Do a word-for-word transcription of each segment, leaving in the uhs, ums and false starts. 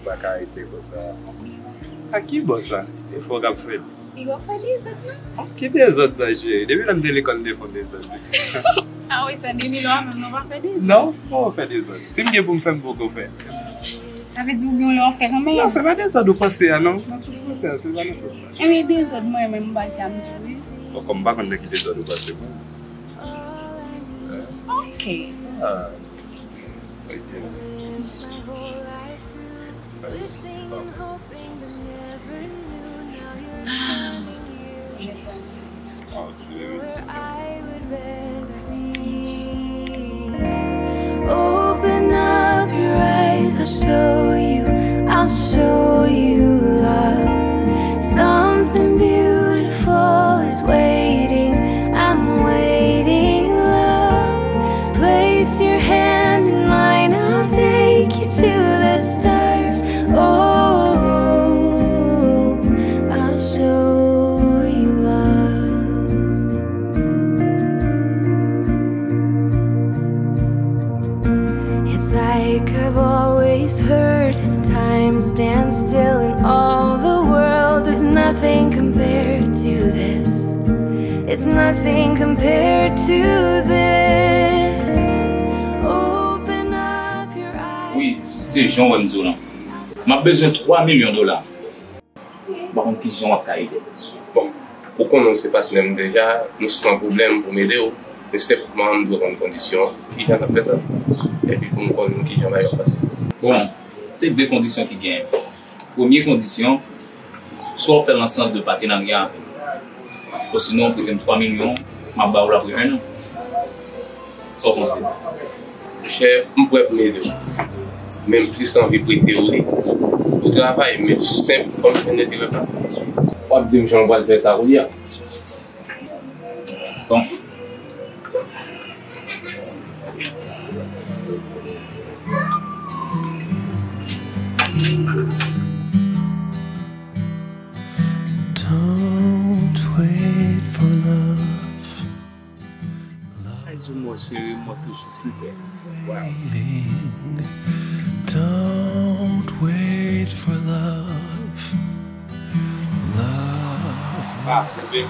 Pa ka rete konsa. A ki bò sa? E fò k ap fèt. Piga w fè dezòd, non? Oh, ki dezòd sa, cheri? Depi lè m te lekòl, m te fè yon dezòd. Ah wi, sa, de mil an menm, nou pa fè dezòd. Non, pa fè dezòd. Si m gen pou m fè, m poko fè. Sa vle di ou gen yon lè w fè kanmenm? Non, se pa dezòd ou panse a, non. Nan sans panse a, se pa nan sans sa. Ebyen, dezòd mwen menm, m pa di a m gen, wi. Bon, kòm m pa konn nan ki dezòd ou panse mwen. Ok. Ah. Open up your eyes, I'll show you, I'll show you love. Something beautiful is waiting, I'm waiting, love. Place your hand in mine, I'll take you to the stars. Oh, I'll show you love. It's like I've always heard, time stands still in all the world. There's nothing compared to this. It's nothing compared to this. Open up your eyes. Wi, se jan w wè m di w lan. M ap bezwen twa milyon dola. M pa konn kijan w ap ka ede m. Bon, ou konnen w se patnè m deja, nou san pwoblèm pou m ede w, men senpman m dwe konn kondisyon, kijan n ap fè sa, epi pou m konn kijan bagay yo ap pase. Bon, se de kondisyon ki genyen. Premye kondisyon, swa w fè l nan sans de patenarya avè m, osinon w prete m twa milyon, m ap ba w l apre en an. Sa w panse? Monchè, m prè pou m ede w. Men m plis anvi prete w li. Ou travay, men senp, fò m jwenn enterè pa m. W ap di m jan w pral fè sa kounye a. Bon. Don't wait for love. Chak jou m wè w cheri, m wè w toujou pi bèl. Waiting. Don't wait for love. Love. Pap, bebe.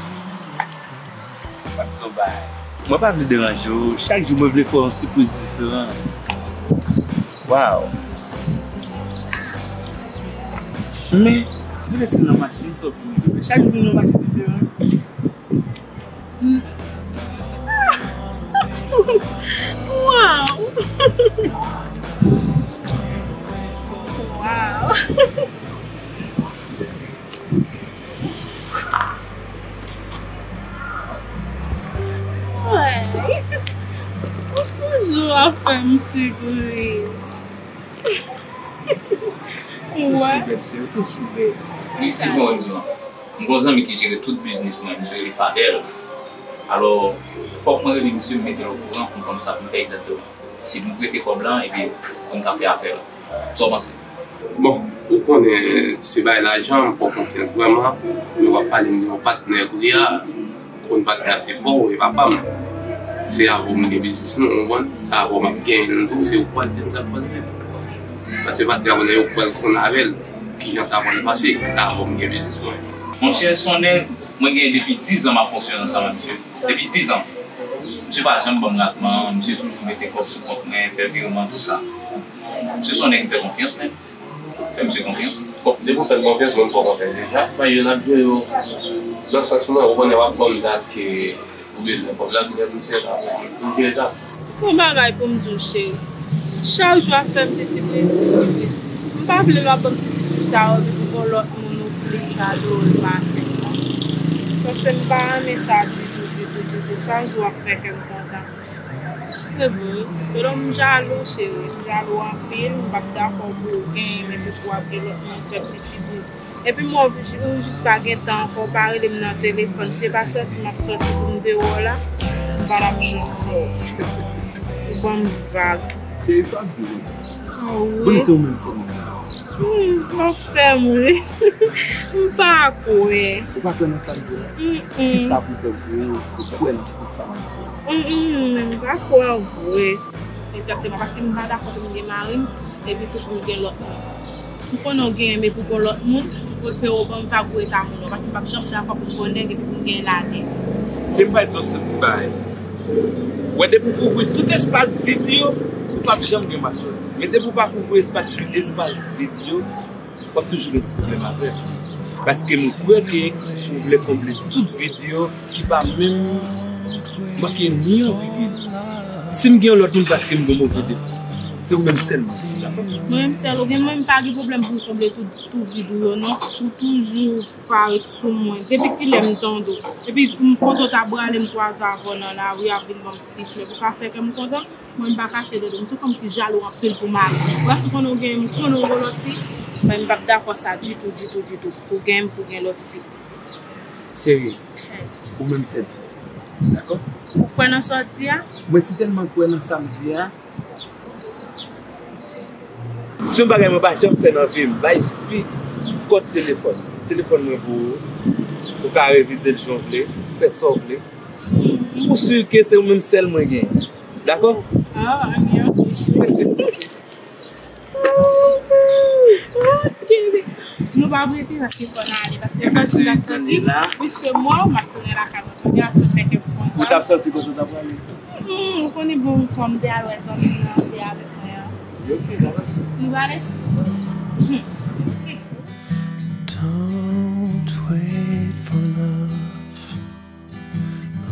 Pap, se yon bagay. Mwen pa vle deranje w, chak jou mwen vle fè w yon sipriz diferan. Waw. Men, mwen lese nan machin sa w vin rive. Chak jou vin yon machin diferan. Wow! Wow! Hey! Ou toujou ap fè m sipriz. Wè. Bèl cheri, toujou bèl. Wi, se jan w di lan. M gen yon zanmi ki jere tout biznis mwen, misye rele Fadel. Alò, fòk mwen rele misye, m mete l okouran pou m konn sa pou m fè egzakteman. Si pou m prete kòb lan, epi pou m ka fè afè lan. Sa w panse? Bon, ou konnen se bay lajan m fè w konfyans vrèman, men w ap pale m de yon patnè kounye a. Ou konn patnè a se pa w, e pa pa m. Se avè w m gen biznis nou, ou konprann? Se avè w m ap genyen l tou, se ou k pral di m sa k pral fèt. Paske patnè a konnen yo k pral konn avè l kijan sa pral pase, se avè w m gen biznis mwen. Monchè, se yon nèg mwen genyen depi diz an m ap fonksyone ansanm ak misye. Depi diz an. Misye pa janm ban m ratman, misye toujou mete kòb sou kont mwen, fè vireman, tou sa. Misye se yon nèg m fè konfyans, menm. Fè misye konfyans. Bon, depi w fè l konfyans, mwen m fè w konfyans deja. Bagay yo n ap jwe yo nan sans mwen, ou konnen w ap ban m dat ke ou bezwen kòb la, kounye a misye la, m deja. Yon bagay pou m di w, cheri. Chak jou ap fè m ti sipriz, ti sipriz. M pa vle lè w ap ban m ti sipriz sa yo, epi pou yon lòt moun oubli sa dlo l pase. Paske m pa renmen sa ditou, ditou, ditou. Chak jou ap fè kè m kontan. Se vre. Selon m jalou, cheri. M jalou anpil. M p ap dakò pou w genyen m epi pou w ap gen lòt moun fè m ti sipriz. Epi m wè w jis pa gen tan ankò, w pa rele m nan telefòn. Si se pa sòti m ap sòti pou m te wè w la, m pa t ap janm wè w. Ou ban m vag. Cheri, sa w ap di konsa? Ah wi. Bon, se ou menm sèlman m nan. Hmm, w ap fè m ri. M pa kwè. Ou pa kwè nan sa m di la? Mm-mm. Kisa pou fè w kwè, ou kwè nan tout sa m ap di yo? Mm-mm, m pa kwè vre. Egzakteman, paske m pa dakò pou m gen mari m, epi tou pou m gen lòt moun. Ou konnen w genyen m epi w gon lòt moun, ou prefere w ban m vag ou rete ak moun nan, paske m p ap janm dakò pou m gon nèg epi pou m genyen lalè. Se m pa di w sèl ti bagay. Wè, depi w kouvri tout espas vid yo, ou p ap janm gen matyè. Men depi w pa kouvri espas, espas vid yo, w ap toujou gen ti pwoblèm avè m. Paske m kwè ke ou vle konble tout vid yo ki pa menm manke ni yon vigil. Si m gen yon lòt moun, paske m gen move defo. Se ou menm sèlman ki dakò. Mwen menm sèl, ou gen mwen, m pa gen pwoblèm pou m konble tout, tout vid ou yo, non. Ou toujou parèt sou mwen. Depi kilè m tande w? Epi m kontan w ta brale m kwaze avè w nan lari a, vin ban m ti flè. Pou ka fè kè m kontan? Mwen, m pa kache de do m. Se yon fanm ki jalou anpil pou mari. Wè, si w konnen w gen, m konnen w gon lòt fi, mwen, m p ap dakò sa ditou, ditou, ditou. Pou gen, pou gen lòt fi. Cheri, ou menm sèl fi. Dakò? Ou kwè nan sa w di a? Mwen si tèlman kwè nan sa m di a. Se yon bagay mwen pa janm fè nan vi m. Bay fi kòd telefòn. Telefòn mwen pou ou. Ou ka revize l jan w vle, fè sa w vle. M si ke se ou menm sèl mwen gen. Dakò? Ah, anyen. Ok. Nou pa ap rete paske fò n ale, paske sa ki ap soti, piske mwen, m ap tounen lakay mwen, kounye a, sa fè ke m kontan. Ou t ap soti kote w t ap prale? Hmm, ou konnen bon, fò m te al wè zanmi m nan, te avèk mwen an. Ok, sa mache. Nou prale? Don't wait for love.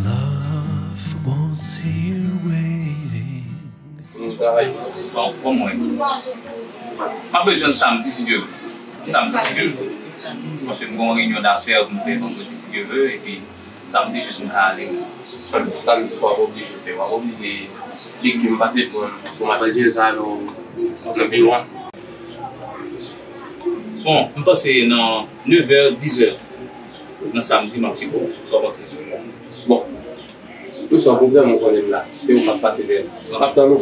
Love won't see you waiting. Bon, bon, mwen. M ap bezwen samdi, si Dye vle. Samdi, si Dye vle. Paske m gen yon reyinyon dafè pou m fè vandredi, si Dye vle, epi samdi jis m ka ale. Samdi swa, w ap oblije fè, w ap oblije tcheke m pa telefòn, sou m ap manje sa, non, nan biwo a. Bon, m panse nan nevè, dizè. Nan samdi, m ap tcheke w. Sa w panse? Bon. Ou san pwoblèm, ou konnen m la. Se ou k ap pase dèyè m. M ap tann ou.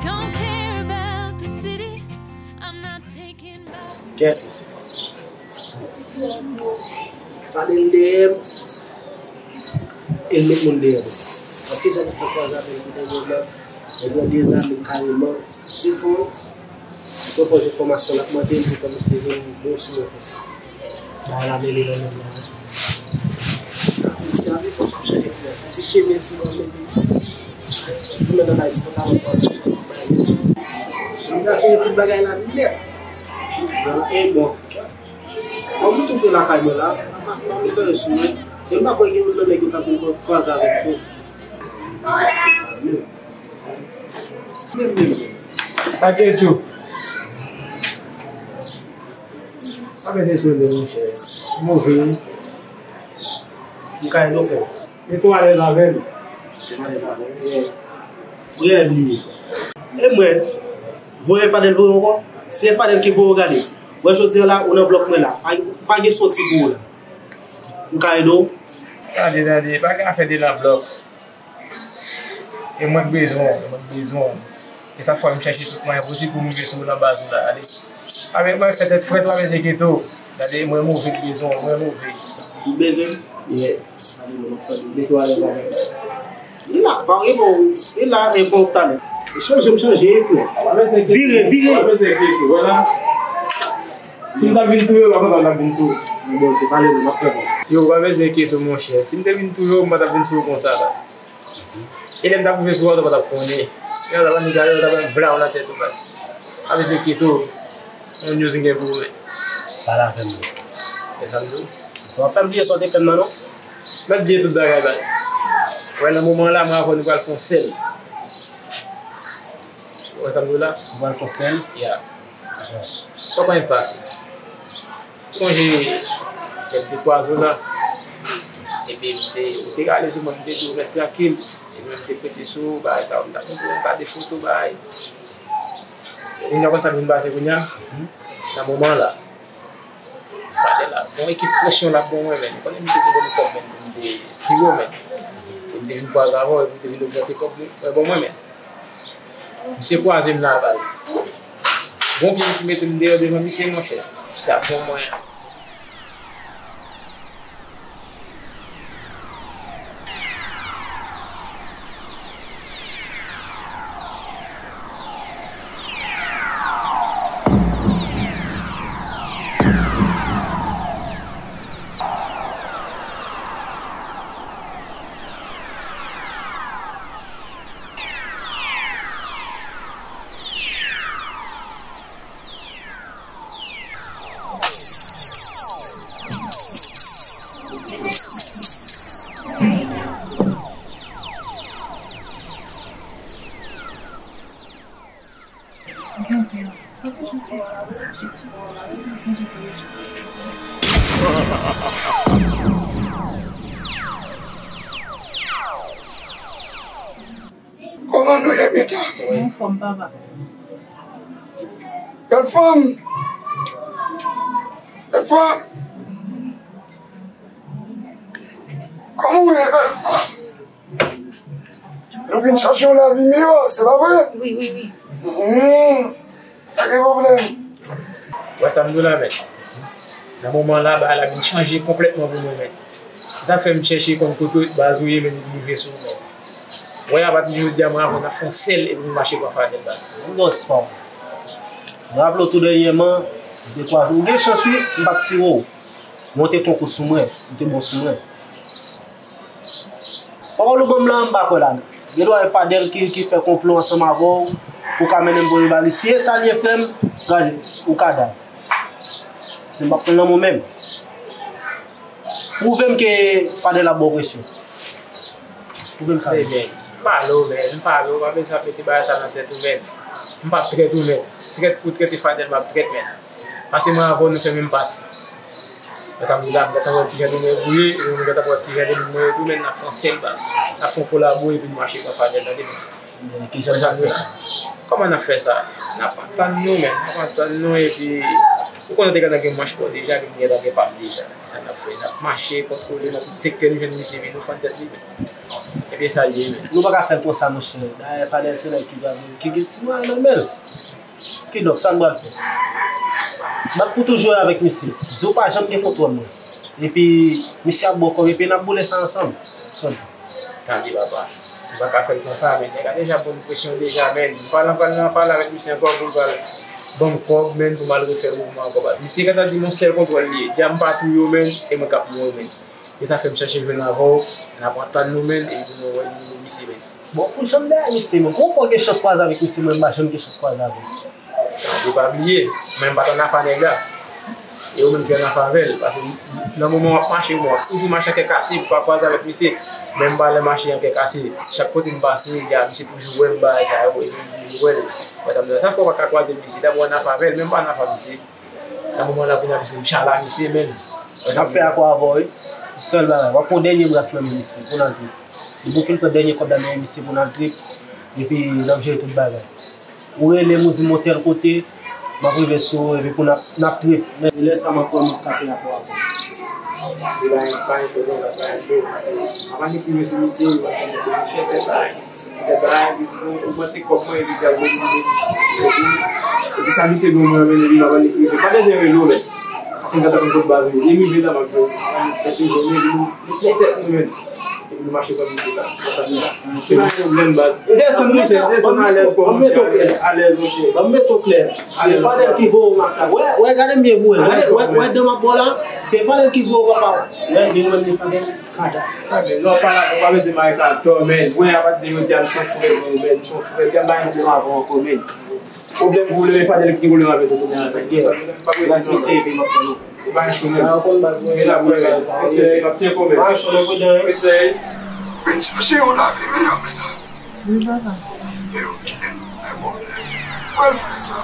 Don't care about the city. I'm not taking my Kèt, mesye. Fadel dèyè m, e l met moun dèyè m. Anpil jan m fè kwaze avè l pou dènye moman, nèg yo dezame m kareman. Se fon, se fon enfòmasyon l ap mande m pou kòmanse vin bon sou mwen konsa. Bagay la mele nan men m la. Ti avè fò m ap chanje koulè. Ti chemiz mwen mete. Ti men nan Ayiti, pantalon kòt. Jan m ta chanje tout bagay la nèt. Bon, e bon. Bon, m tou pre lakay mwen la. M ap, m ap fè sou mwen. E m pa kwè gen youn nan nèg yo k ap vin kwaze avèk yo. Men, men, men. Sa te tchou. Sa mete sou li, monchè. Move. M ka ede w fè. E tou alèz avè l. Tou alèz avè l. Yeah. Ou genlè bliye. E mwen, voye Fadel voye w ankò? Se Fadel ki voye w gade. Wè jodi a la, ou nan blòk mwen la. Pa, pa gen soti pou ou la. M ka ede w? Tande, tande, pa gen afè de nan blòk. E mwen k bezwen w, e mwen k bezwen w. E sa k fè m chèche tout mwayen posib pou m rive sou ou nan baz ou la, tande. Avèk mwen fè tèt frèt, w ap enkyete w. Tande, mwen move k bezwen w, mwen move. Ou bezwen m? Yeah. Tande, mwen move, tande. Mete w alèz avè m. Li la, pa gen bon, li la, e fò w talè. Chanje, m chanje, e frè. Vire, vire. Si m ta vin touye w, w ap konprann m ap vin sou ou. Bon, te pale, m ap fè bon. Yo, w pa bezwen enkyete w, monchè. Si m te vin touye w, m pa t ap vin sou ou konsa, baz. E lè m t ap rive sou ou, ou pa t ap konnen. Yo, ta ban nèg la, yo, ta ban vla w nan tèt ou, baz. Pa bezwen enkyete w. Yon news m gen pou ou, men. Pale avè m, non. Men sa m di w. Sa w ap fè m bliye sa w te fè m nan, non? Mèt bliye tout bagay, baz. Wè, nan moman la, mwen avè w, nou pral fè yon sèl. Ou wè sa m di w la? Nou pral fè yon sèl? Ya. Sa w pa enpase. Sonje, lè m te kwaze w la, epi m te, ou te rale sou mwen, m te di w mèt trankil, epi m te prete sou ou, bagay sa yo, m t ap montre w gade foto, bagay. Ou konn sa k vin pase kounye a? Nan moman la, Fadel la, bon ekip presyon l ap ban mwen, men. Ou konnen misye te ban m kòb, men, pou m te tire w, men. Pou m te vin kwaze avè w, epi m te vin ogmante kòb mwen, mwen ban mwen, men. Misye kwaze m nan baz. Bon pye m ki mete m deyò devan misye, monchè. Sa bon mwen an. Kòman nou ye, medam? Anfòm, papa. Bèl fanm. Bèl fanm. Kòman w ye, bèl fanm? Nou vin chache yon lavi miyò, se pa vre? Wi, wi, wi. Hmm. Pa gen pwoblèm. Wè sa m di w la, men. Nan moman la, bagay la vin chanje konplètman pou mwen, men. Se sa k fè m chèche konn kote baz ou ye, men, m rive sou ou, men. Wè, apati de jodi a, mwen avè w, n ap fè yon sèl epi nou mache pran fadèl, baz. Yon lòt sa. M raple w tou dènyèman, m te kwaze w. Ou gen chans, wi, m pa t tire w. Men w te fè yon kou sou mwen, ou te bon sou mwen. Pawòl ou ban m lan, m pa kwè ladan. Gen dwa e Fadèl ki, ki fè konplo ansanm avè w pou ka mennen m pou rival li. Si e sa l ye, frè m, gade, ou ka dal. Se m p ap pran l nan men w menm. Pwouve m ke Fadèl ap ba w presyon. Pwouve m sa. Ebyen, m pale w, men, m pale w, pa bezwen ap mete bagay sa nan tèt ou, men. M p ap trèt ou, men. Trèt pou trèt, e Fadèl m ap trèt, men. Paske mwen avè w nou fè menm pati. Mwen ta vle la, mwen gentan wè kijan nou mwen bouye, e nou gentan wè kijan nou mwen tou, men n ap fè yon sèl baz. N ap fè yon kolabo epi nou mache pran Fadèl, tande, men. Kijan sa nou la? Kòman n ap fè sa? N ap antann nou, men. N ap antann nou, epi ou konnen te gentan gen manch pa w deja, epi m gentan gen pa m deja. Sa n ap fè? N ap mache, kontwole nan tout sektè nou jwenn misye, epi nou fann tèt li, men. Ebyen, sa l ye, men. Nou pa ka fè l konsa, monchè. Dayè, Fadèl se nèg ki va vin, ki gen ti mwayen nan men l. Kidonk, sa n pral fè? M ap pou toujou avèk misye. Di w pa janm gen kontwòl mwen. Epi, misye ap ba w kòb, epi n ap boule sa ansanm. Sa w di? Tande, papa. M pa ka fè l konsa, men nèg la deja ban m presyon deja, men. M pral, pral, pral avèk misye ankò pou l pral ban m kòb, men, pou m al refè mouvman ankò. Misye gentan di m yon sèl kontwòl li ye. Dja m pa touye w, men, e mwen k ap mouri, men. E sa fè m chèche jwenn avè w, n ap antann nou, men, e pou nou wè nou misye, men. Bon, pou janm dèyè misye, men, kòman fè w gen chans kwaze avèk misye, mwen m pa janm gen chans kwaze avè l? Ou pa bliye, mwen m pa t ann afa nèg la. E ou menm ki ann afa avè l, paske nan moman w ap mache, ou ap toujou mache an kè kase, pou pa kwaze avèk misye. Men m pa lè mache an kè kase. Chak kote m pase, ya, misye toujou wè m, bagay sa yo, epi m toujou wè l. Wè sa m di la, sa fè w pa ka kwaze misye, dabò w ann afa avè l, men m pa ann afa misye. Nan moman la, kounye a, misye, m chala misye, men. N ap fè akò avè w, wi. Sèl bagay, w ap pran dènye bras nan men misye, pou n al trip. Depi w fin pran dènye kòb la nan men misye, pou n al trip, epi n ap jere tout bagay. Ou rele m, ou di m yon tèl kote, m ap rive sou ou, epi pou n ap, n ap trip. Men lè sa, m ap kwè m ap ka fè akò avè w. Li pa, pa gen cho, non, pa gen cho, paske m ap annik rive sou misye, li pa konn se mouche tèt la. Fè bagay, epi pou nou ogmante kòb mwen, epi gaz mwen vin vin. Epi, epi sa misye di mwen, men, epi m ap annik rive. Pa bezwen rele w, men. Paske m gentan konn kot baz ou ye. Depi m rive la, m ap jwenn, m ap chèche jwenn, epi nou, nou pran tèt nou, men. Epi nou mache pran misye la. Konsa nou la. Se pa yon pwoblèm, baz. Desann, monchè, desann alèz, kòman, alèz, monchè. Ban m mete w klè. Se Fadèl ki voye w makak. Wè, wè, gade m byen pou wè. Wè, wè, wè, dan m ap ba w la. Se Fadèl ki voye w, papa. Wè, byen, mwen, Fadèl. Kata. Sa byen, lè w pale avè w, pa bezwen mare kal tò, men. Mwen, apati de jodi a, m se yon frè pou ou, men. M se yon frè, m pa gen pwoblèm avè w ankò, men. Pwoblèm pou ou, men Fadèl ki gen pwoblèm avè w, tonton. Gras misye, epi m ap tann ou. E pa yon cho, men. Mwen la pou ou, men. Respè, m ap tcheke w, men. Respè. Vin chache yon lavi miyò, medam. Wi, papa. Mwen fè sa.